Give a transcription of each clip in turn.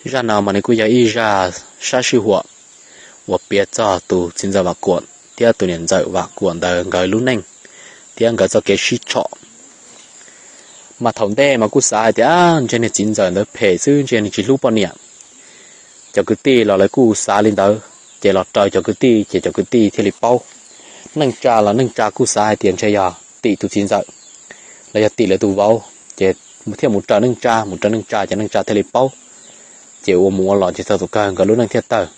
Zaj no mas nws kuj yog ib zaj sab sij huam uas piav txog tus txiv ntxawm Vam Kuam thiab tus niam ntxawm Vam Kuam ntawd nkawd lub neej thiab nkawd txoj kev sib tshom. Mas thaum ntej mas kuj xav hais tias ntshe niag txiv ntxawm ntawd phem xwb, ntshe nws tsis hlub poj niam. Cov kwv tij los lawv kuj xav li ntawd, ces los raws cov kwv tij ces cov kwv tij thiaj li paub. Neej tsa los neej tsa kuj xav hais tias ntshe yog tim tus txiv ntxawm los yog tim lawv tus vauv, ces thiaj mus raws neej tsa, mus raws neej tsa ces neej tsa thiaj li paub. Ces ua mus ua los ces txog thaum kawg nkawd lub neej thiaj tawg.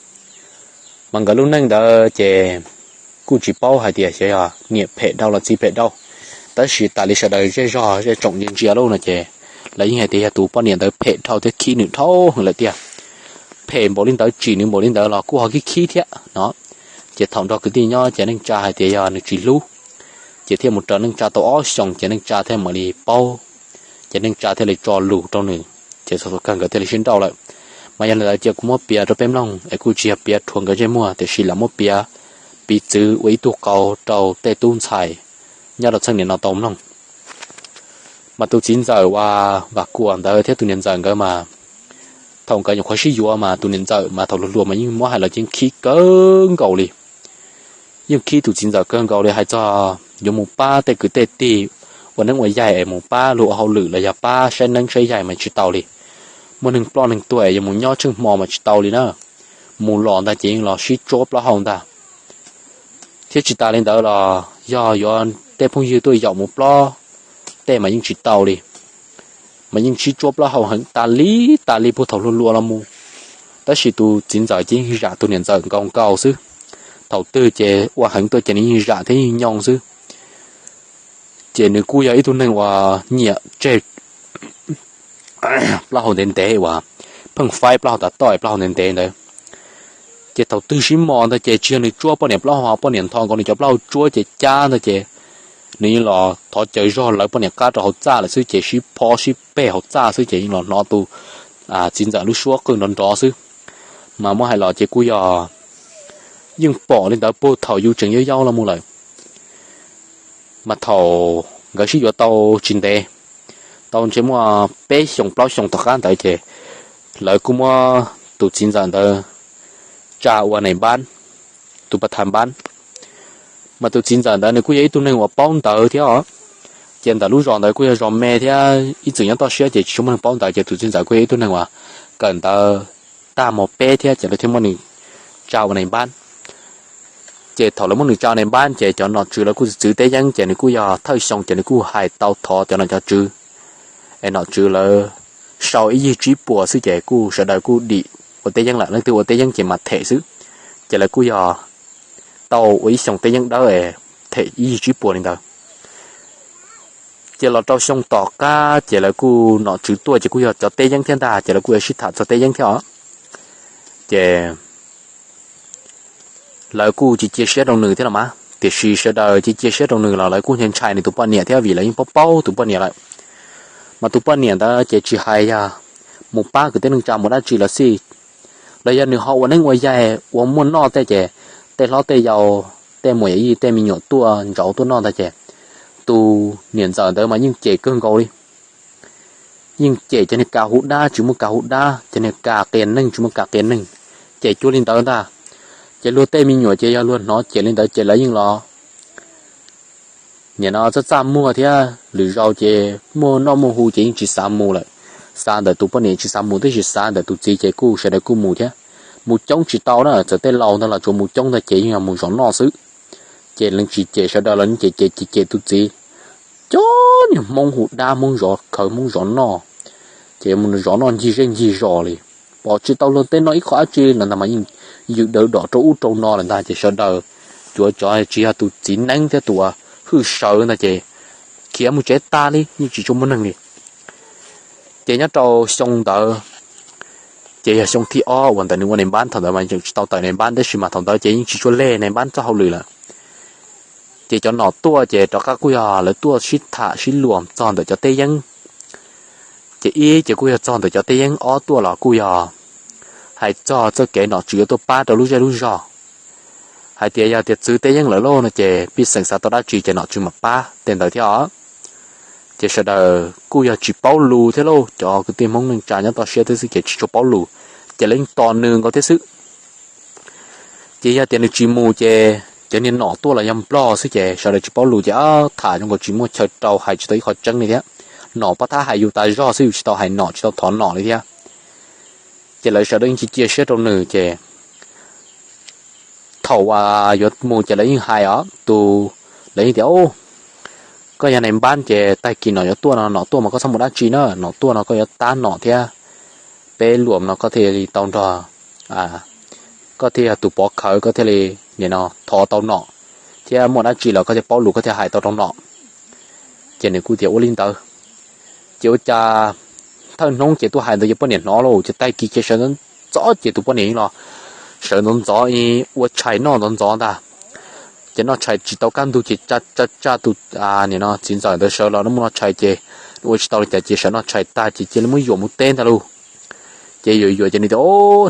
Mas nkawd lub neej ntawd ces kuj tsis paub hais tias xyov yog niam phem dhau los txiv phem dhau, tab sis tas li sawv daws zej zog zej tsoom ntsia ntsia lawm no ces lawv yeej hais tias yog tus poj niam ntawd phem dhau thiab khib nws dhau heev lawm tiag. Phem npaum li ntawd, tsim nws npaum li ntawd los kuj ho khib khib thiab no. Ces thaum nrog kwv tij nyob ces neej tsa hais tias yog nws tsis hlub, ces thiaj mus raws neej tsa tau ob xyoos ces neej tsa thiaj mam li paub, ces neej tsa thiaj li tso lus rau nws, ces txog thaum kawg nkawd thiaj li sib nrauj lawm. Mas yog li ntawd ces kuv muab piav rau peb mloog es kuj tsis yog piav rhuav nkawd ntsej muag, tiam sis lam muab piav piv txwv ua ib tug qauv rau tej tub ntxhais nyob rau txheej niam no tau mloog. Mas tus txiv ntxawm uas Vam Kuam ntawd thiab tus niam ntxawm nkawd mas thaum nkawd nyuam qhuav sib yuav mas tus niam ntxawm mas thaum hluas hluas mas yeej muab hais los yeej khib kawg nkaus li. Yeej khib tus txiv ntxawm kawg nkaus li, hais txog yuav mus pab tej kwv tej tij ua neeb ua yaig es mus pab luag ua hauj lwm los yog pab saib neeb saib yaig mas tsis tau li. Muaj neeg ploj neeg tuag es yuav mus nyob tsheej hmo mas tsis tau li na. Mus los ntag ces yeej los sib tsuab plaub hau ntag. Thiab tsis tas li ntawd los yog yuav tej phooj ywg tuaj yaum mus plob tej mas yeej tsis tau li, mas yeej sib tsuab plaub hau heev tas li tas li puag thaum hluas hluas los mus. Tab sis tus txiv ntxawm ces yeej zam tus niam ntxawm nkaus nkaus xwb. Thaum twg ces ua heev tuaj ces nws yeej zam thiab yeej nyoo xwb. Ces nws kuj yog ib tug neeg uas nyiam tseg plaub hau ntev ntev uas pheej faib plaub hau tav toj plaub hau ntev ntev ntawd. Ces thaum twg sib mos ntag ces tsis yog nws tsuab poj niam plaub hau, poj niam ntho nkaus nws cov plaub hau tsuab ces cab ntag ces nws yeej los thov caw zog lawv poj niam qab rau hauv txaj lawm xwb ces sib phob sib peg hauv txaj xwb ces yeej los hnov tus txiv ntxawm lub suab qw nrov nrov xwb. Mas muab hais los ces kuj yog yeej pom li ntawd puag thaum yus tseem yau yau los mus lawm. Mas thaum nkawd sib yuav tau tsis ntev, tau ntshe muaj peb xyoos plaub xyoos tom qab ntawd ces lawv kuj muab tus txiv ntxawm ntawd tsa ua nais npab, tus pas thas npab. Mas tus txiv ntxawm ntawd nws kuj yog ib tug neeg uas paub ntawv thiab os. Ces ntawm lub zos ntawd kuj yog zos me thiab ib txwm nyob toj siab ces tsis tshua muaj neeg paub ntawv ces tus txiv ntxawm kuj yog ib tug neeg uas kawm ntawv tag mos peb thiab ces lawv thiaj muab nws tsa ua nais npab. Ces thaum lawv muab nws tsa ua nais npab ces cov nom tswv lawv kuj txwv txwv teb yeeb ces nws kuj yog thawj xyoo ces nws kuj hais tau thov cov nom cov tswv es nom tswv lawv sau ib yig tsib puas xwb ces kuj sawv daws kuj dim ua teb yeeb lawm, leej twg ua teb yeeb ces mas them xwb. Ces lawv kuj yog tau ua ib xyoos teb yeeb dawb es them ib yig tsib puas li ntawd. Ces los rau xyoo tom qab ces lawv kuj nom tswv tuaj ces kuj yog cov teb yeeb thiab ntag ces lawv kuj yuav sib tham txog teb yeeb thiab os. Ces lawv kuj cia cia siab rau nws thiab los mas, tiam sis sawv daws cia cia siab rau nws los lawv kuj ntshai ntshai nws tus poj niam thiab vim lawv yeej paub paub tus poj niam lawm. Mas tus poj niam ntawd ces tsis hais yog mus pab kwv tij neej tsa mus dab tsi los xij, los yog nws ho ua neeb ua yaig ua muaj noj tej ces tej hlob tej yau, tej muam yam yij tej me nyuam tuaj ntsauv tuaj noj ntag ces tus niam ntxawm ntawd mas yeej cem kawg nkaus li. Yeej cem cov niag kas hu dab tsis muaj kas hu dab, cov niag kas qias neeg tsis muaj kas qias neeg, cem cuag li ntawd ntag. Ces luag tej me nyuam ces yog luag hnov cem li ntawd ces lawv yeej los nim no txaj txaj muag thiab lwm zaus ces muaj noj muaj hu ces yeej tsis xav mus lawm. Xav ntawm tus poj niam tsis xav mus, tab sis xav ntawm tus txiv ces kuj sawv daws kuj mus thiab. Mus coob tsis tau na, txawm tej laus ntag los tsuas mus coob ntag ces yeej yog mus zov noj xwb. Ces leej tsis cem sawv daws los yeej cem cem cem cem tus txiv. Cov niag Hmoob hu dab, Hmoob zov khawv, Hmoob zov noj, ces mus zov noj ncig zej ncig zos li, pom tsis tau luag tej noj ib qho dab tsi los ntag mas yeej ywm daws dom rau ub rau no lawm ntag ces sawv daws cuav cov tsis yog tus txiv neeb thiab tus hwj sawv ntag ces khiav mus tsev tag li yeej tsis tshua muaj neeg li. Ces nyob rau xyoo ntawd ces yog xyoo thib ob uas ntawm nws ua nais npab, thaum ntawd mas tseem tsis tau tawm nais npab tab sis mas thaum ntawd ces yeej tsis tshua leg nais npab txoj hauj lwm lawm. Ces cov nom tuaj ces rov qab kuj yog lawv tuaj sib tham sib luas txog ntawm cov teb yeeb. Ces ib ces kuj yog txog ntawm cov teb yeeb, ob tuaj los kuj yog hais txog txoj kev nom tswv yuav tuaj pab rau lub zej lub zog, hais tias yog tias txwv teb yeeb lawm lauj no ces pej xeem xav tau dab tsi ces nom tswv mam pab tej ntawd thiab os. Ces sawv daws kuj yog tsis paub lus thiab lauj, cov kwv tij Hmoob neej tsa nyob toj siab thiab xwb ces tsis tshua paub lus. ces lawv yeej tos nws nkaus thiab xwb. Ces yog tias nws tsis mus ces cov niag nom tuaj los yog nplog xwb ces sawv daws tsis paub lus ces ob tham zoo nkaus tsis muaj chaw rau, hais tsis tau ib qho tseeb li thiab. Nom pab thab hais yus tas zog xwb, yus tsis tau hais nom tsis tau thov nom li thiab. Ces lawv sawv daws yeej cia cia siab rau nws ces thaum uas yuav mus ces lawv yeej hais os, tus, lawv yeej tias, Koj yog nais npab ces tag kis nom yuav tuaj no, nom tuaj mas koj txhob mus dab tsi na, nom tuaj no koj yuav tab nom thiab peb luam no koj thiaj li tau nrog, koj thiaj yog tus pov khawv, koj thiaj li nim no thov tau nom, thiab muaj dab tsi los koj thiaj paub lus koj thiaj hais tau rau nom. Ces nws kuj tias ua li ntawd. Ces ua cas thawj hnub ces tuaj hais ntawd ces poj niam hnov lauj, ces tag kis ces sawv ntxov ntxov ces tus poj niam yeej los sawv ntxov ntxov ua tshais noj ntxov ntxov ntag. Ces noj tshais tsis tau kaj ntug ces tsa tsa tus, nim no txiv ntxawm ntawd sawv los no mus noj tshais ces ua tsis tau li cas ces sawv noj tshais tag ces cia li muab yuam mus teb ntag lauj. Ces yuam yuam ces nws tias,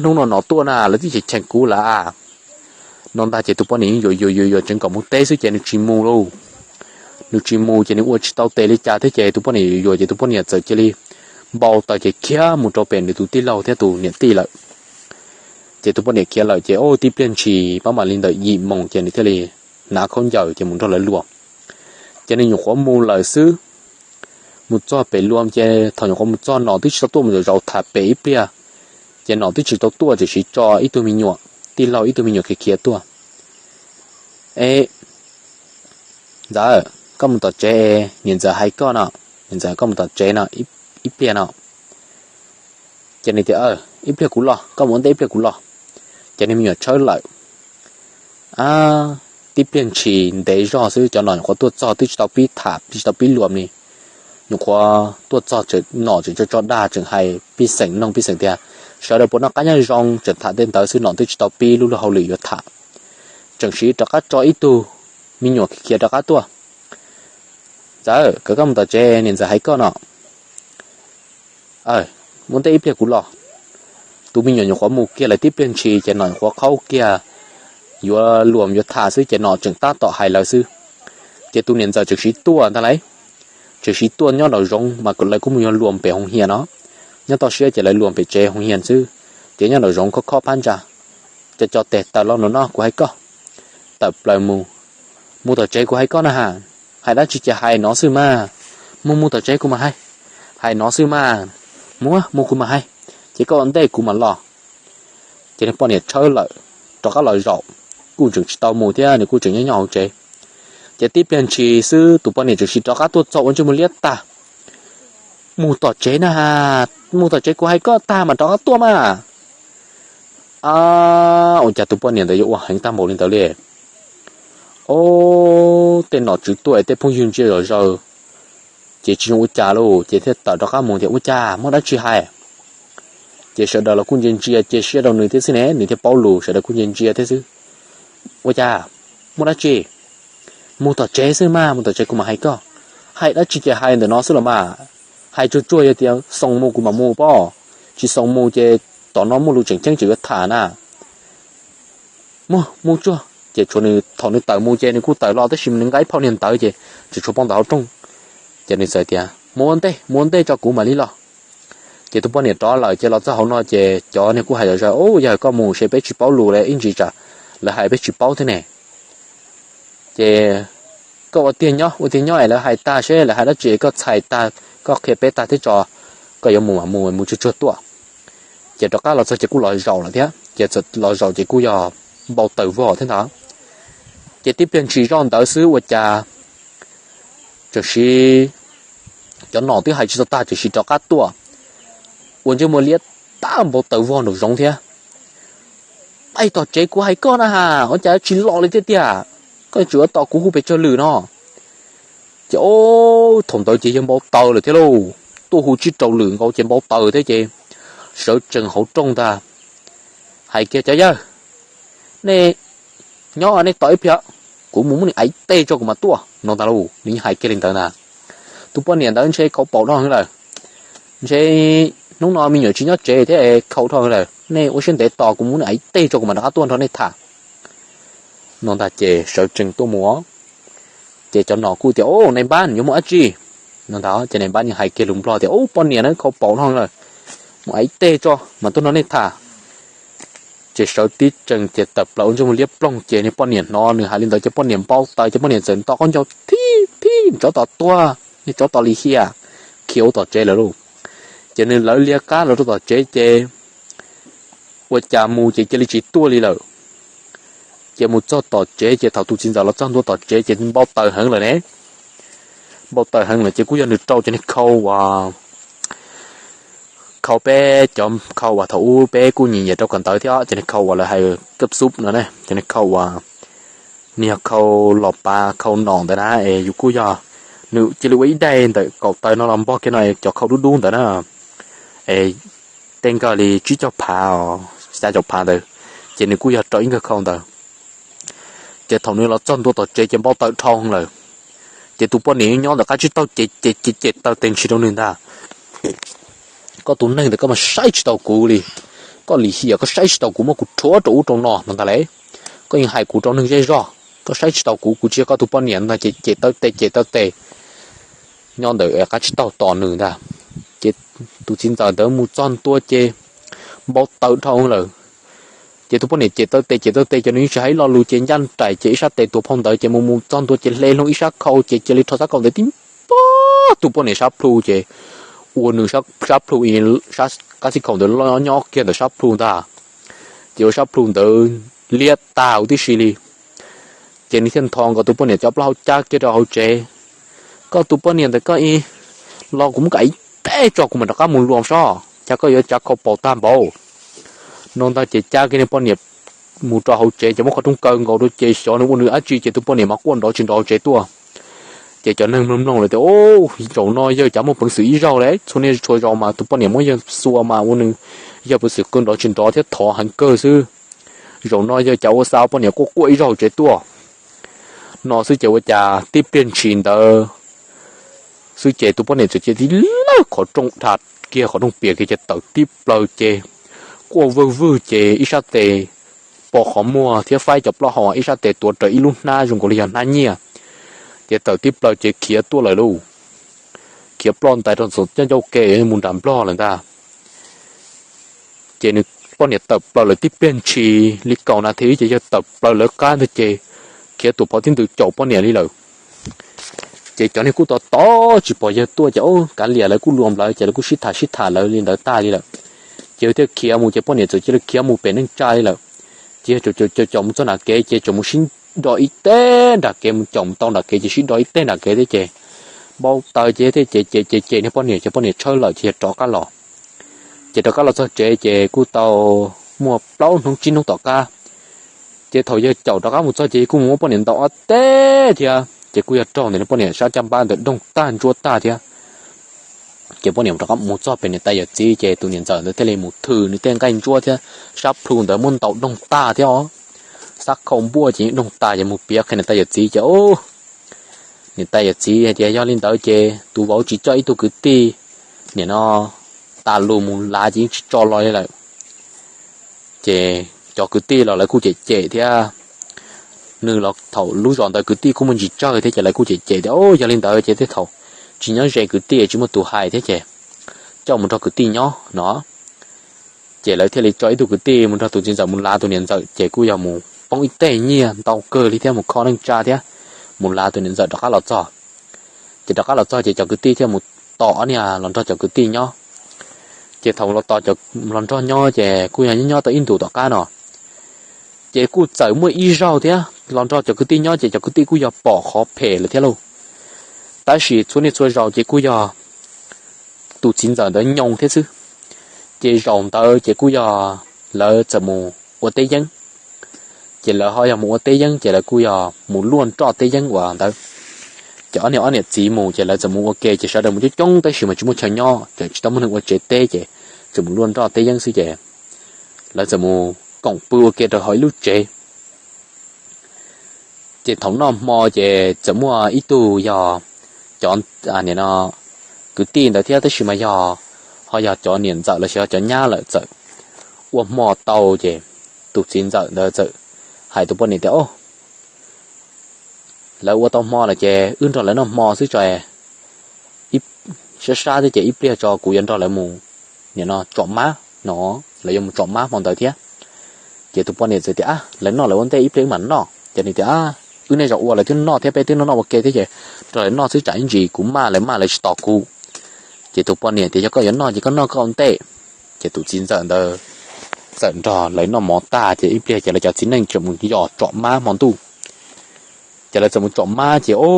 Hnub no nom tuaj na, lawv twb cheem cheem kuv lawm. No ntag ces tus poj niam yeej yuam yuam yuam yuam tseev kom mus teb xwb ces nws tsis mus lauj. Nws tsis mus ces nws ua tsis tau tes li cas thiab ces tus poj niam yuam yuam ces tus poj niam txawm cia li npau taws ces khiav mus rau pem nws tus tij laug thiab tus niam tij lawm. Ces tus poj niam khiav lawm ces tib pliag ntshis pab mam li ntawm yim moos ces nws thiaj li hnav khaub ncaws ces mus nrog lawv luam. Ces nws nyuam qhuav mus lawm xwb, mus txog pem luam ces thaum nyuam qhuav mus txog nom twb tsis tau tuaj mus zaum zaum tham pem ib pliag, ces nom twb tsis tau tuaj tiam sis tso ib tug me nyuam, tij laug ib tug me nyuam khiav khiav tuaj. E, ntxawm, koj mus tom tsev, niam ntxawm hais koj no, niam ntxawm koj mus tom tsev no ib pliag no. Ces nws tias, Ib pliag kuv los, koj mus ua ntej ib pliag kuv los. Ces niag me nyuam tshawb lawm. Tib pliag ntshis ntev zog xwb cov nom nyuam qhuav tuaj txog twb tsis tau pib tham tsis tau pib luam li. Nyuam qhuav tuaj txog tseem nom tseem tso tso dag tseem hais pij xeem noog pij xeem tias, Sawv daws puas noj qab nyob zoo? Tseem tham tej ntawd xwb, nom twb tsis tau pib lub luag hauj lwm yuav tham. Tseem siv rov qab tso ib tug me nyuam khiav rov qab tuaj. Ntxawm, koj mus tom tsev, niam ntxawm hais koj no. Mus ua ntej ib pliag kuv los. Tus me nyuam nyuam qhuav mus kiag lawm tib pliag ntshis ces nom nyuam qhuav qhaub kiag yuav luam yuav tham xwb ces nom tseem tab tom hais lawv xwb. Ces tus niam ntxawm tseem siv tuaj ntag lauj. Tseem siv tuaj nyob nraum zoov mas lawv kuj mus yog luam pem hoos hias no. Nyob toj siab ces lawv luam pem tsev hoos hias xwb. Ces nyob nraum zoov khob khob phab ntsa, co co tes, Tawm los nraum no kuv hais koj. Tawm plaws mus. Mus tom tsev kuv hais koj na has. Hais dab tsi ces hais no xwb mas. Mus mus tom tsev kuv mam hais. Hais no xwb mas. Mus mus kuv mam hais, ces koj ua ntej kuv mam los. Ces nws poj niam tshawb lawm, rov qab los zaum, kuj tseem tsis tau mus thiab nws kuj tseem nyob nyob hauv tsev. Ces tib pliag ntshis xwb tus poj niam tseem sim rov qab tuaj txog ua ntsej muag liab tag. Mus tom tsev na, mus tom tsev kuv hais koj tag mas rov qab tuaj mas. Ua cas tus poj niam ntawd yuav ua heev tag npaum li ntawd li? Ob, tej nom tswv tuaj es tej phooj ywg ntsia zom zaws ces tsis zoo ua cas lauj, ces thiaj tawm rov qab mus tias, Ua cas, muaj dab tsi hais? Ces sawv daws los kuj ntsia ntsia cia siab rau nws thiab xwb ne, nws thiaj paub lus, sawv daws kuj ntsia ntsia thiab xwb. Ua cas, muaj dab tsi? Mus tom tsev xwb mas, mus tom tsev kuv mam hais koj. Hais dab tsi ces hais ntawm no xwb los mas. Hais tsuag tsuag yog tias xoo mus kuv mam mus pob, tsis xoo mus ces tom no muaj lus tseem ceeb tseem yuav tham na. Mus mus tsuag. Ces tshuav nws, thaum nws tawm mus ces nws kuj tawm los tab sis nws nqa ib phau niag ntawv ces tseem tshuav pov ntawv hauv rooj. Ces nws txawm tias, Mus ua ntej, mus ua ntej tso kuv mam li los. Ces tus poj niam rov lawm ces los txog hauv no ces cov niag kuj hais zom zaws, Ub, yog koj mus ces peb tsis paub lus li, ib ntsis tsam lawv hais peb tsis paub thiab ne. Ces koj ua tiag nyob, ua tiag nyob es lawv hais tag seb lawv hais dab tsi, koj txhais tag, koj qhia peb tag thiab tso, koj yuav mus mas mus, mus tsuag tsuag tuaj. Ces rov qab los txog ces kuj los zaum lawm thiab, ces txawm los zaum ces kuj yog npau taws vog thiab ntag. Ces tib pliag ntshis zoj ntawd xwb ua cas tseem sim, cov nom twb hais tsis tau tag tseem sim rov qab tuaj ua ntsej muag liab tag npau taws vog nraum zoov thiab. Aib, tom tsev kuv hais koj na has, ua cas tsis los li thiab tiag? Koj tseem yuav tos kuv hu pes tsawg lwm no? Ces ob, thaum ntawd ces yog npau taws lawm thiab lauj, tuaj hu tsib rau lwm nkaus ces npau taws thiab ces sawv tsees hauv rooj ntag. Hais kiag, Cov yawg, nej nyob nej tos ib pliag, kuv mus muab nws aiv teg tso kuv mam tuaj, no ntag lauj. Nws yeej hais kiag li ntawd ntag. Tus poj niam ntawd ntshe khau paum dhau lawm, ntshe hnub no me nyuam tsis nyob tsev thiab khau dhau lawm, nej ua siab ntev tos kuv muab nws aiv teg tso kuv mam rov qab tuaj nrog nej tham, no ntag. Ces sawv tsees tuaj mus. Ces cov nom kuj tias, Ub, nais npab yuav mus dab tsi? No ntag. Ces nais npab yeej hais kiag lus nplog tias, Ub, poj niam na khau paum dhau lawm, mus aiv teg tso mam tuaj nrog nej tham. Ces sawv tib tsees ces tawm plaws ua ntsej muag liab ploog ces niag poj niam hnov nws hais li ntawd ces poj niam npau taws ces poj niam txawm nto qab ncaug thib thib tsov tom tuag, niag tsov tom lim hiam, khiav ua tom tsev lawm lauj. Ces nws lawv liab qab los rau tom tsev ces ua cas mus ces cia li tsis tuaj li lawm. Ces mus txog tom tsev ces thaum tus txiv ntxawm los txog ntua tom tsev ces npau taws heev lawm ne. Npau taws heev lawm ces kuj yog nws rau cov niag khau uas khau peb cov khau uas thaum ub peb kuj nyiam nyiam rau kawm ntawv thiab, cov niag khau uas lawv hais kab xub no, cov niag khau uas nws yog khau los pav khau nom ntawd na es yus kuj yog, nws cia li ua ib daim ntawm kaum tawv no los npog kiag no cov khau dub dub ntawd na, es tej nkawg li tsib caug phav os xya caum phav ntawd, ces nws kuj yog rau ib nkawg khau ntawd. Ces thaum nws los txog ntua tom tsev ces npau taws dhau lawm. Ces tus poj niam nyob ntawm qab tsib taug ces ces ces taw tes ntshis rau nws ntag. Koj tus neeg ntawd koj mas saib tsis taus kuv li. Koj lim hiam koj saib tsis taus kuv muab kuv rhuav rau ub rau no no ntag lauj. Koj yeej hais kuv rau neeg zej zog koj saib tsis taus kuv, kuv tsis yog koj tus poj niam no ces ces taw tes ces taw tes nyob ntawm qab tsib taug tos nws ntag. Ces tus txiv ntxawm ntawd mus txog ntua ces npau taws dhau lawm. Ces tus poj niam ces taw tes ces taw tes ces nws yeej tsis hais ib lo lus ces ncaj nraim ces ib sab tes tuav phau ntawv ces mus mus txog ntua ces hle hlo ib sab khau ces cia li rho sab khau ntawd tib npog tus poj niam sab plhu ces ua nws sab plhu, qab xib khau ntawd nyob kiag ntawm sab plhu ntag. Ces ua sab plhu ntawd liab tag huv tib si li. Ces nws thiaj ntho nkaus tus poj niam cov plaub hau cab kiag rau hauv tsev. Koj tus poj niam ntawm koj ib los kuv muab kav ib teg tso kuv mam rov qab mus luas sob, cas koj yuav tsav khau paus tag npaum no ntag. Ces cab kiag niag poj niam mus rau hauv tsev ces muab qhov rooj kaw nkaus rau ces xyov nws ua nws dab tsi ces tus poj niam mas quaj nrov tsis nrov hauv tsev tuaj. Ces cov neeg mloog mloog lawm tias, Ub, zaum no yawg cas muaj peev xwm ib zaug li, txhua niaj txhua zaus mas tus poj niam muab yawg xua mas ua nws yawg peev xwm qw nrov tsis nrov thiab thov heev kawg xwb. Zaum no yawg cas ua xa poj niam quaj quaj ib zaug hauv tsev tuaj no xwb ces ua cas tib pliag ntshis ntawd xwb ces tus poj niam txawm cia li lawv qhov rooj, dhia kiag qhov rooj piam kiag ces tawm tib plaws ces quaj vwg vwg ces ib sab tes pos qhov muag thiab faib cov plaub hau, ib sab tes tuav rawv ib lub hnab zoo nkaus li yog hnab nyiaj, ces tawm tib plaws ces khiav tuaj lawm lauj. Khiav ploj ntais rau ntxoov coj ncauj ke mus nram Nplog lawm ntag. Ces nws poj niam tawm plaws lawm tib pliag ntshis li kaum nas this ces yawg tawm plaws lawv qab ntag ces khiav tus phov tib ntws caum poj niam li lawm. Ces cov neeg kuj tos tos tsis pom yawg tuaj ces ub kav liam lawv kuj luas nplawv ces lawv kuj sib tham sib tham lawv li ntawd tag li lawm. Ces yawg thiaj khiav mus ces poj niam txawm cia li khiav mus pem neej tsa li lawm. Ces yawg caum caum mus txog nram kev ces txawm mus sib do ib teg nram kev mus caum mus tau nram kev ces sib do ib teg nram kev thiab ces npau taws ces thiaj ces ces ces ces niag poj niam ces poj niam tshawb lawm ces yawg rov qab los. Ces rov qab los txog tsev ces kuj tau muaj plaub hnub tsib hnub tom qab. Ces thaum yawg caum rov qab mus txog ces kuj mus muab poj niam ntaus ob teg thiab ces kuj yog raug ntawm niag poj niam sab caj npab ntawd doog tag ntsuab tag thiab. Ces poj niam rov qab mus txog pem niam tais yawm txiv ces tus niam ntxawm ntawd thiaj li mus thwm nws tej nqaij ntsuab thiab sab plhu ntawd muab ntaus doog tag thiab os. Sab khau npuaj ces yeej doog tas ces mus piav qhia niam tais yawm txiv ces niam tais yawm txiv hais tias yog li ntawd ces tus vauv tsis coj ib tug kwv tij nim no tas lus mus lav ces yeej tsis tso los li lawm. Ces cov kwv tij los lawv kuj cem cem thiab. Nws los thaum lub zos ntawd kwv tij kuj muaj ntsis tsawg thiab ces lawv kuj cem cem tias, Yog li ntawd ces tej thaum tsis nyob ze kwv tij tsis muaj tus hais thiab ces coj mus nrog kwv tij nyob no. Ces lawv thiaj li tso ib tug kwv tij mus nrog tus txiv ntxawm mus lav tus niam ntxawm ces kuj yog mus poob ib teg nyiaj ntau kawg li thiab mus kho neej tsa thiab mus lav tus niam ntxawm rov qab los txog. Ces rov qab los txog ces cov kwv tij thiaj mus tos ob niag los nrog cov kwv tij nyob. Ces thaum los tos los nrog nyob ces kuj yog nyob nyob tau ib ntus tom qab no ces kuj txawm muaj ib zaug thiab los nrog cov kwv tij nyob ces cov kwv tij kuj yog pom qhov phem lawm thiab lauj. Tab sis txhua niaj txhua zaus ces kuj yog tus txiv ntxawm ntawd nyoo thiab xwb. Ces zaum ntawd ces kuj yog lawv txawm mus ua teb yeeb. Ces lawv ho yog mus ua teb yeeb ces lawv kuj yog mus luaj nroj teb yeeb uas ntawd. Ces ob niag ob niam txiv mus ces lawv txawm mus ua ke ces sawv daws mus coob coob tab sis mas tsis muaj chaw nyob ces tsis tau muaj neeg ua tsev teb ces txawm mus luaj nroj teb yeeb xwb ces lawv txawm mus koom pw ua ke rau hauv ib lub tsev. Ces thaum noj hmo ces txawm muaj ib tug yog cov, nim no, kwv tij ntawd thiab tab sis mas yog, ho yog cov niam ntxawm los sis yog cov nyab lawm txawm ua hmo tau ces tus txiv ntxawm ntawd txawm hais tus poj niam tias, Lawv ua tau hmo lawm ces wb nrog lawv noj hmo xwb tso, sab sab thiab ces ib pliag tso kuv yuav nrog lawv mus, nim no tsom mab no, lawv yuav mus tsom mab hmo ntawd thiab. Ces tus poj niam txawm tias, Ab, lawv noj lawv ua ntej, ib pliag wb mam noj. Ces nws tias, Ab, wb nej zaum ua lawv twb noj thiab, peb twb noj noj ua ke thiab ces rau lawv noj xwb, tsam ib ntsis kuv maj lawv maj lawv tsis tos kuv. Ces tus poj niam tias, Yog koj yuav noj ces koj noj koj ua ntej. Ces tus txiv ntxawm ntawd txawm nrog lawv noj mov tag ces ib pliag ces lawv cov txiv neej tseem mus yos tsom mab hmo ntuj. Ces lawv txawm mus tsom mab ces, o,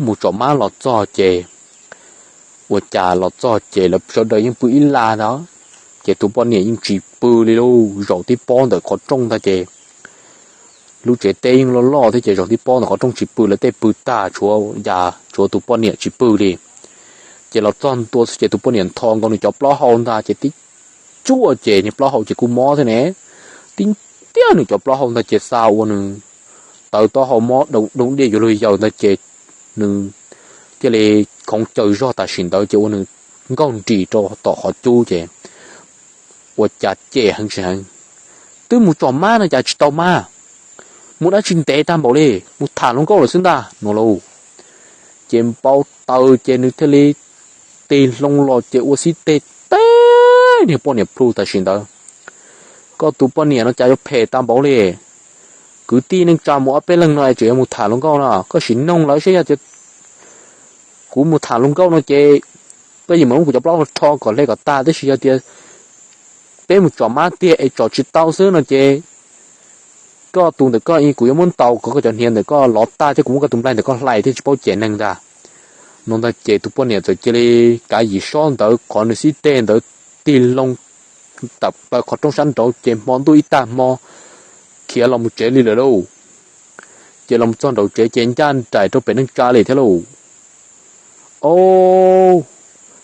mus tsom mab los txog ces ua cas los txog ces lawv sawv daws yeej pw ib lag ntag. Ces tus poj niam yeej tsis pw li lauj, zaum tib pob ntawm qhov rooj ntag ces lub tsev teb yeej loj loj thiab ces zaum tib pob ntawm qhov rooj tsis pw, lawv tej pw tag, tshuav yas tshuav tus poj niam tsis pw li. Ces los txog ntua xwb ces tus poj niam ntho nkaus nws cov plaub hau ntag ces tib tsuaj ces niag plaub hau ces kuj mob thiab ne, tib tiag nws cov plaub hau ntag ces xa ua nws tawv taub hau mob doo diaj yuav luag yaws ntag ces nws thiaj li khoov caws zog tam sim ntawd ces ua nws nkaug nris rau tom qhov cub ces ua cas cem heev tsis heev, Twb mus tsom mab no cas tsis tau mab, mus dab tsi ntev tag npaum li, mus tham hluas nkauj lawm xwb ntag no lauj. Ces npau taws ces nws thiaj li tig hlo los ces ua xib teg teb niag poj niam plhu tam sim ntawd, Koj tus poj niam no cas yuav phem tag npaum li, kwv tij neej tsa mus ob peb leeg no es tseem yuav mus tham hluas nkauj no, koj sim noog lawv saib, yog tias kuv mus tham hluas nkauj no ces koj yeej mam muab kuv cov plaub hau rho kom hle kom tag, tab sis yog tias peb mus tsom mab tiag es tsom tsis tau xwb no ces koj tus ntawm koj kuv yuav muab ntaus kom koj cov hniav ntawm koj lov tag thiab kuv muab koj tus nplaig ntawm koj hlais thiab tsis paub cem neeg ntag no ntag. Ces tus poj niam txawm cia li kav yim sob ntawd qhov nws xib teg ntawd tig loo tawm plaws qhov rooj sab nraud ces hmo ntuj ib tag hmo khiav los mus tsev li lawm lauj. Ces los txog nraum tsev ces ncaj nraim rau pem neej tsa li thiab lauj. O,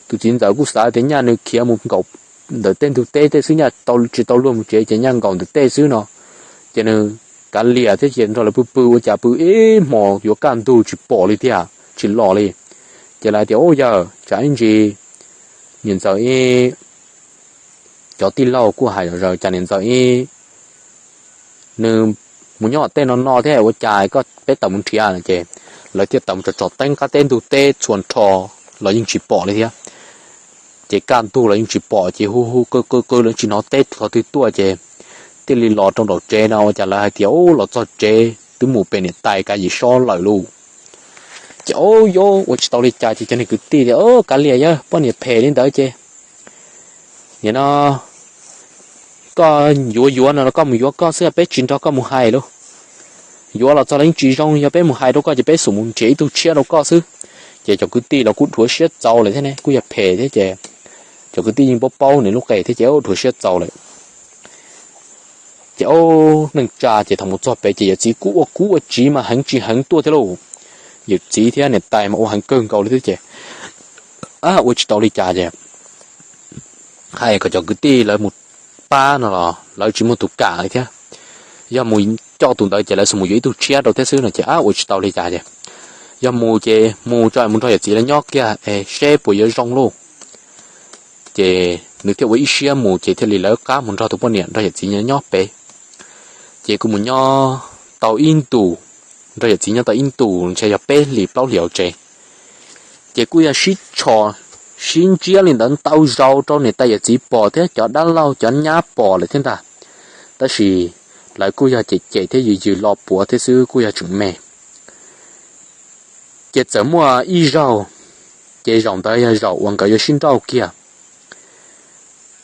tus txiv ntxawm kuj xav tias nyaj nws khiav mus nkaum ntawm tej ntug teb tej xwb, nyaj tsis tau luag mus tsev ces nyaj nkaum ntawm tej xwb no. Ces nws kav liam thiab ces nrog lawv pw pw ua cas pw ib hmos yuav kaj ntug tsis pom li tiag, tsis los li. Ces lawv tias, Ub yawg, tsam ib ntsis niam ntxawm ib cov tij laug kuj hais zom zaws cas niam ntxawm ib nws mus nyob tej no no thiab ua cas koj peb tawm mus nrhiav no ces lawv thiaj tawm mus tsom tsom teeb qab teb ntug teb txhua nrho los yeej tsis pom li thiab. Ces kaj ntug los yeej tsis pom ces hu hu qw qw qw los tsis hnov teb qhov twg tuaj ces thiaj li los rau nraum tsev no ua cas lawv hais tias, Ub, los txog tsev twb mus pem niam tais kav yim sob lawm lauj. Ces, Ub, yuav ua tsis tau li cas ces cov niag kwv tij tias, Kav liam yawg, poj niam phem li ntawd ces nim no koj yuav yuav no los koj mus yuav koj xwb, peb tsis nrog koj mus hais lauj. Yuav los txog los yeej tsis zoo, yog peb mus hais rau koj ces peb xum mus nrhiav ib tug tshiab rau koj xwb. Ces cov kwv tij los kuj dhuav siab txaus lawm thiab ne, kuj yog phem thiab ces cov kwv tij yeej paub paub nws lub qe thiab ces dhuav siab txaus lawm. Ces ub, neej tsa ces thaum mus txog pem ces yawm txiv kuj ua kub ua tsiv mas heev tsis heev tuaj thiab lauj. Yawm txiv thiab niam tais mas ua heev kawg nkaus li thiab ces ua tsis tau li cas ces hais kom cov kwv tij lawv mus pab no los lawv tsis muaj tus kam li thiab. Yog mus coj tus ntawd ces lawv xum mus yuav ib tug tshiab rau thiab xwb no ces ua tsis tau li cas ces yog mus ces mus tso mus nrog yawm txiv lawv nyob kiag es seb puas yuav zoo lauj. Ces nws thiaj ua ib siab mus ces thiaj li lawv qab mus nrog tus poj niam nrog yawm txiv nyob pem. Ces kuj mus nyob tau ib ntus, nrog yawm txiv nyob tau ib ntus ntshe yog peb hlis plaub hlis hauv tsev. Ces kuj yog sib tsho sib ntsiab li ntawd ntau zaus rau niam tais yawm txiv pom thiab cov dab laug cov nyab pom lawm thiab ntag. Tab sis lawv kuj yog cem cem thiab yws yws lo puav thiab xwb, kuj yog tseem me. Ces txawm muaj ib zaug, ces zaum ntawd yog zaum uas nkawd yuav sib nrauj kiag.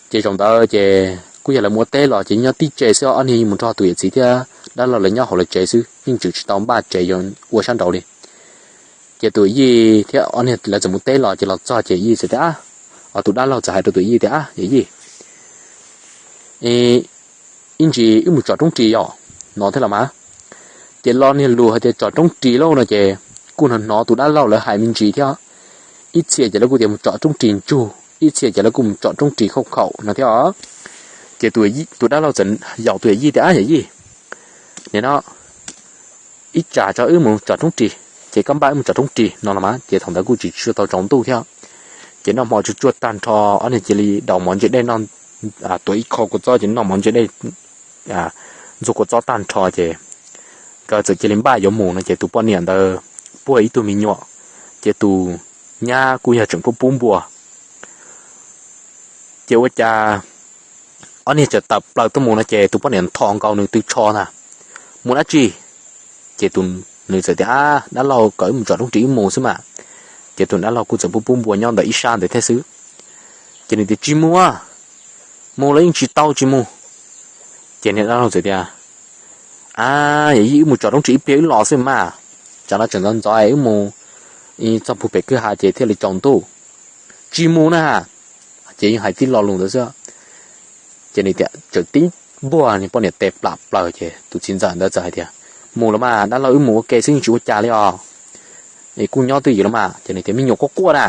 Ces zaum ntawd ces kuj yog lawv mus ua teb los ces nyob tib tse xwb, ob niag mus nrog tus yawm txiv thiab dab laug lawv nyob hauv lawv tsev xwb, yeej tseem tsis tau npaj tsev yuav ua sab nraud li. Ces tus yij thiab ob niag lawv txawm mus teb los ces los txog ces yij txawm tias, o, tus dab laug txawm hais rau tus yij tias, Ab, yawm yij, ib ntsis wb mus tsom roob ris yom, no thiab los mas. Ces lo niag lus hais tias tsom roob ris lauj no ces kuj hnov hnov tus dab laug lawv hais me ntsis thiab. Ib txhia ces lawv kuj tias mus tsom roob ris ntsug, ib txhia ces lawv kuj mus tsom roob ris khauj khaum no thiab. Ces tus dab laug txawm yaum tus yawm yij tias, Ab, yawm yij, nim no ib tsam tso wb mus tsom roob ris, ces koj npaj wb mus tsom roob ris no los mas. Ces thaum ntawd kuj tsis tau tsaus ntuj thiab. Ces noj hmo tsuag tsuag tag nrho ob niag cia li daus mov ntse dej noj, tuav ib qho kua txob ces noj mov ntse dej ntxuag kua txob tag nrho ces nkawd txawm cia li npaj yuav mus no ces tus poj niam ntawd puag ib tug me nyuam, ces tus nyab kuj yog tseem pub pub npua. Ces ua cas ob niag txawm tawm plaws tuaj mus no ces tus poj niam ntho nkaus nws tw tsho ntag, mus dab tsi? Ces tus, nws txawm tias, dab laug kom wb mus tsom roob ris wb mus xwb mas. Ces tus dab laug kuj txawm pub pub npua nyob ntawm ib sab ntawd thiab xwb. Ces nws tias, tsis mus, mus los yeej tsis tau, tsis mus. Ces niag dab laug txawm tias, a, yog wb mus tsom roob ris ib pliag wb los xwb mas, tsam no tseem ntxov ntxov wb mus txog puag pem kwj ha ces thiaj li tsaus ntuj. Tsis mus na. Ces yeej hais tib lo lus ntawd xwb. Ces nws tias txawm tib npuaj niag poj niam tes plam plaws ces tus txiv ntxawm ntawd txawm hais tias, mus los mas dab laug, wb mus ua ke xwb yeej tsis ua cas li os, kuj nyob twj ywm los mas. Ces nws tias, me nyuam quaj quaj na.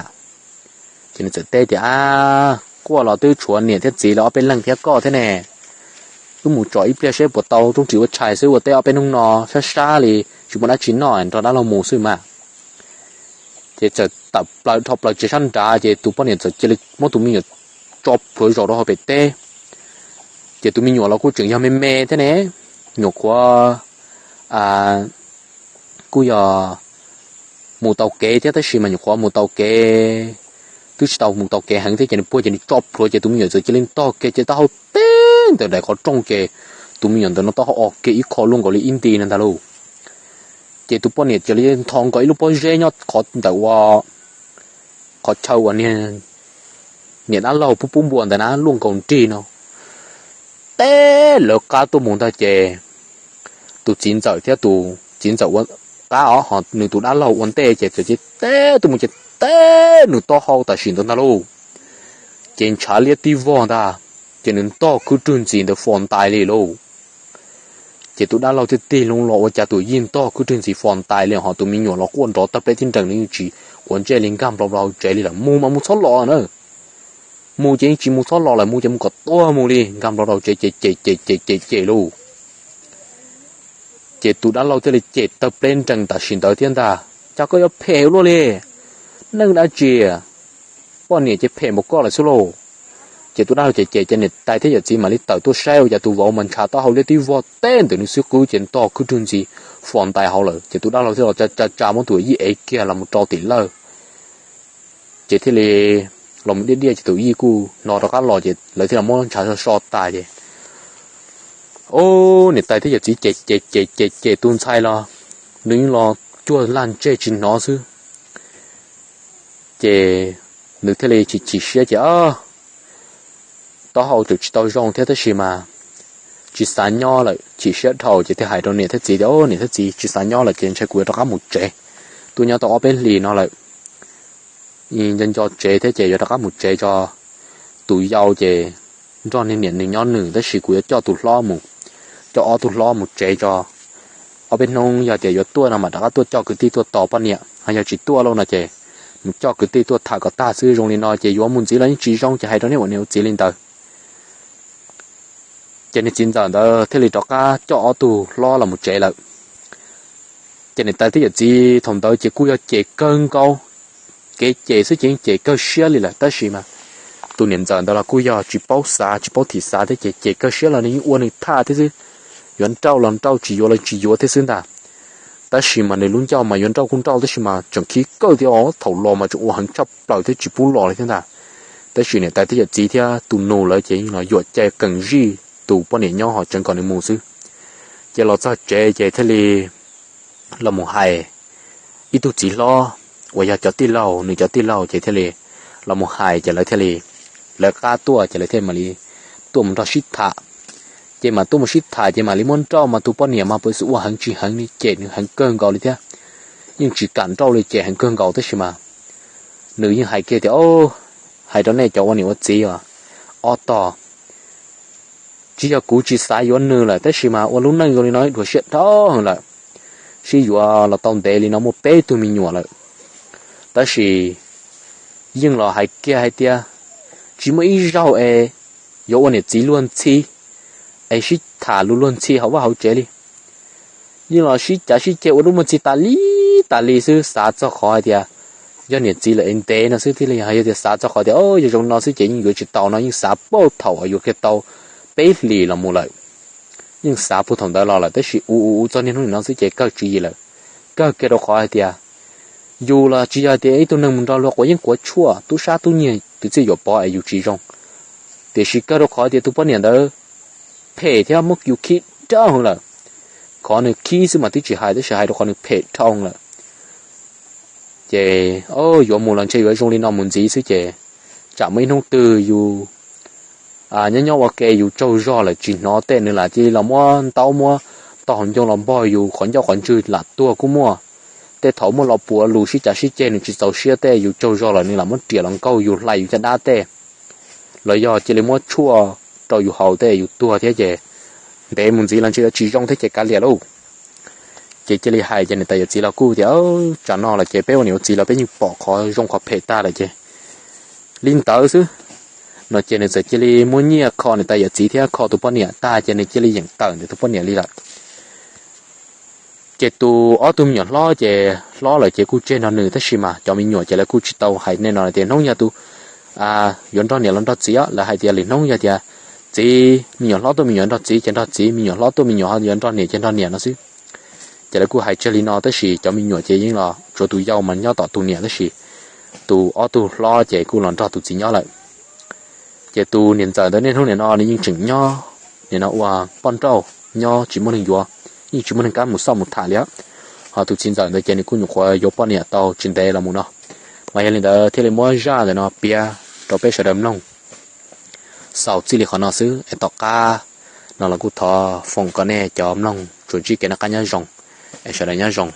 Ces nws txawm teb tias, a, quaj los twb tshuav niam thiab txiv lawv ob peb leeg thiab koj thiab ne. Wb mus tsom ib pliag seb puas tau roob ris ua tshais xwb, ua teb ob peb hnub no sab sab li tsis muaj dab tsi noj, nrog dab laug mus xwb mas. Ces txawm tawm plaws dhau plaws tsev sab nrad ces tus poj niam txawm cia li muab tus me nyuam tso plhuav zaum rau hauv pem teb. Ces tus me nyuam los kuj tseem yog me me thiab ne, nyuam qhuav kuj yog mus taus kev thiab tab sis mas nyuam qhuav mus taus kev, twb tsis tau mus taus kev heev thiab ces nws puag ces nws tso plhuav ces tus me nyuam txawm cia li ntog kiag ces taub hau teb ntawm daim qhov rooj ces tus me nyuam ntawd no taub hau o kiag ib qho luaj nkaus li ib nti no ntag lauj. Ces tus poj niam cia li ntho nkaus ib lub pob zeb nyob qhov ntawm ua qhov chaw uas niag niam dab laug pub pub npua ntawd na luaj nkaus nrig no teb lawv qab tuaj mus ntag ces tus txiv ntxawm thiab tus txiv ntxawm ua qab os, ho nws tus dab laug ua ntej ces txawm cia li teb tuaj mus ces teb nws taub hau tam sim ntawd ntag lauj. Ces ntshav liab tib vog ntag, ces nws ntog khwb rwg ntxiv ntawd fos ntais li lauj. Ces tus dab laug thiaj tig loo los ua cas tus yij ntog khwb rwg ntxiv fos ntais li, ho tus me nyuam los quaj nrov tawg pleb tib nrees, nws yeej tsis quav ntsej li, nkag nplo rau hauv tsev li lawm, mus mas mus txhob los na. Mus ces yeej tsis mus txhob los lawm, mus ces mus kom tuag mus li, nkag nplo rau hauv tsev ces cem cem cem cem cem lauj. Ces tus dab laug thiaj li cem tawg pleb nrees tam sim ntawd thiab ntag, cas koj yuav phem ua luaj li, neeg dab tsi, poj niam ces phem npaum koj lawm xwb lauj. Ces tus dab laug cem cem ces niam tais thiab yawm txiv mam li tawm tuaj saib ua cas tus vauv mas ntshav taub hau liab tib vog teb ntawm nws xwb qwb ces ntog khwb rwg ntxiv fos ntais hauv lawm. Ces tus dab laug thiaj los tsa tsa tsa muab tus yij ev kiag los mus rau tim lawj. Ces thiaj li los mus diaj diaj ces tus yij kuj no rov qab los ces lawv thiaj los muab ntshav so so tas ces, o, niam tais thiab yawm txiv cem cem cem cem cem tus ntxhais los nws yeej los cuag laj ntseg tsis hnov xwb. Ces nws thiaj li chim chim siab ces, o, taub hau tseem tsis tau zoo thiab tab sis mas tsis xav nyob lawm, chim siab dhau ces thiaj hais rau niam thiab txiv tias, o, niam thiab txiv, tsis xav nyob lawm ces ntshai kuv yuav rov qab mus tsev. Tuaj nyob tau ob peb hlis no lawm, nco nco tsev thiab ces yuav rov qab mus tsev tso. Tus yau ces nrog niag niam nws nyob nws tab sis kuv yuav coj tus hlob mus, coj ob tug hlob mus tsev tso. Ob peb hnub yog tias yuav tuaj no mam rov qab tuaj coj kwv tij tuaj tos poj niam, ho yog tsis tuaj lauj no ces mus coj kwv tij tuaj tham kom tag xwb. Zoo li no ces yuav mus ntxiv los yeej tsis zoo ces hais rau nej ua niam ua txiv li ntawd. Ces niag txiv ntxawm ntawd thiaj li rov qab coj ob tug hlob los mus tsev lawm. Ces niam tais thiab yawm txiv thaum ntawd ces kuj yog cem kawg nkaus, kev cem xwb ces yeej cem kawg siab li lawm tab sis mas tus niam ntxawm ntawd los kuj yog tsis paub xav tsis paub thim xav thiab ces cem kawg siab los nws yeej ua nws thaj thiab xwb. Yuav nrauj los nrauj, tsis yuav los tsis yuav thiab xwb ntag. Tab sis mas nws lub ncauj mas yuav nrauj kuj nrauj tab sis mas tseem khib kawg thiab os, thaum los mas tseem ua heev tshaj plaws thiab tsis pub los li thiab ntag. Tab sis niam tais thiab yawm txiv thiab tus nus lawv ces yeej los yuam cai keem zij tus poj niam nyob ho tseev kom nws mus xwb. Ces los txog tsev ces thiaj li los mus hais ib tug txiv hlob uas yog cov tij laug, nws cov tij laug ces thiaj li los mus hais ces lawv thiaj li, lawv qab tuaj ces lawv thiaj mam li tuaj mus nrog sib tham. Ces mam tuaj mus sib tham ces mam li muab nrauj mas tus poj niam mas pw xwb ua heev tsis heev li, cem nws heev kawg nkaus li thiab. Yeej tsis kam nrauj li, cem heev kawg nkaus tab sis mas nws yeej hais kiag tias, o, hais rau nej cov ua niam ua txiv os, ob tog, tsis yog kuv tsis xav yuav nws lawm tab sis mas ua lub neej zoo li no dua siab dhau heev lawm. Sib yuav los tau ntev li no muaj peb tug me nyuam lawm, tab sis yeej los hais kiag hais tias tsis muaj ib zaug es yuav ua niam txiv luag ntxhi, es sib tham lus luag ntxhi hauv vaj hauv tsev li. Yeej los sib cav sib ceg ua dub muaj txiv tas li tas li xwb, xav txog qhov hais tias yog niam txiv lawm es ntev no xwb thiaj li, yog tias xav txog qhov tias yog zoo no xwb ces yeej yuav tsis tau no, yeej xav puag thaum yuav kiag tau peb hlis los mus lawm. Yeej xav puag thaum ntawd los lawm tab sis ua ua ua txog niaj hnub nim no xwb ces kawg tswv yim lawm. Kawg kiag rau qhov hais tias yus los tsis yog tias ib tug neeg mus nrog luag quav yeeb quav tshuaj, tub sab tub nyiag tus txiaj yuam pov es yus tsis zoo. Tiam sis kawg rau qhov tias tus poj niam ntawd phem thiab muab yus khib dhau lawm. Qhov nws khib xwb mas twb tsis hais, tab sis hais rau qhov nws phem dhau lawm. Ces yuav mus los ntshe yuav zoo li no mus ntxiv xwb ces tsam muaj ib hnub twg yus nyob nyob ua ke yus tsaug zog lawm tsis hnov tej nws lam cia li los muab ntaub muab tog ncoo los npog yus qhov ncauj qhov ntswg lam tuag kuj muaj. Tej thaum muaj los puav lus sib cav sib ceg nws tsis txaus siab tej yus tsaug zog lawm nws lam muab riam los nkaug yus hlais yus caj dab tej, los yog cia li muab tshuaj rau yus haus tej yus tuag thiab ces ntev mus ntxiv los ntshe yuav tsis zoo thiab ces kav liam lauj. Ces cia li hais ces niam tais yawm txiv los kuj tias, Tsam no los ces peb ua niam ua txiv los peb yeej pom qhov zoo qhov phem tag lawm ces li ntawd xwb. No ces nws txawm cia li muab nyiaj kho niam tais yawm txiv thiab kho tus poj niam tag ces nws cia li yeem tawm ntawm tus poj niam li lawm. Ces tus ob tug me nyuam hlob ces hlob lawm ces kuj tseg nrog nws tab sis mas cov me nyuam ces lawv kuj tsis tau hais nej no tias hnub yog tus yuav nrog niam los nrog txiv, lawv hais tias lwm hnub yog tias txiv me nyuam hlob tuaj me nyuam nrog txiv ces nrog txiv, me nyuam hlob tuaj me nyuam ho yuav nrog niam ces nrog niam no xwb. Ces lawv kuj hais tseg li no tab sis cov me nyuam ces yeej los tsuav tus yau mas nyob tom tus niam tab sis tus ob tug hlob ces kuj los nrog tus txiv nyob lawm. Ces tus niam ntxawm ntawd niaj hnub nim no nws yeej tseem nyob nim no ua poj nrauj nyob tsis muaj neeg yuav, yeej tsis muaj neeg kam mus xauj mus tham li. Ho tus txiv ntxawm ntawd ces nws kuj nyuam qhuav yuav poj niam tau tsis ntev los mus no. Mas yog li ntawd thiaj li muab zaj ntawm no piav rau peb sawv daws mloog xaus txij li qhov no xwb es tom qab no los kuj thov foom kom nej cov mloog tsuas ntsib kev noj qab nyob zoo es sawv daws nyob zoo.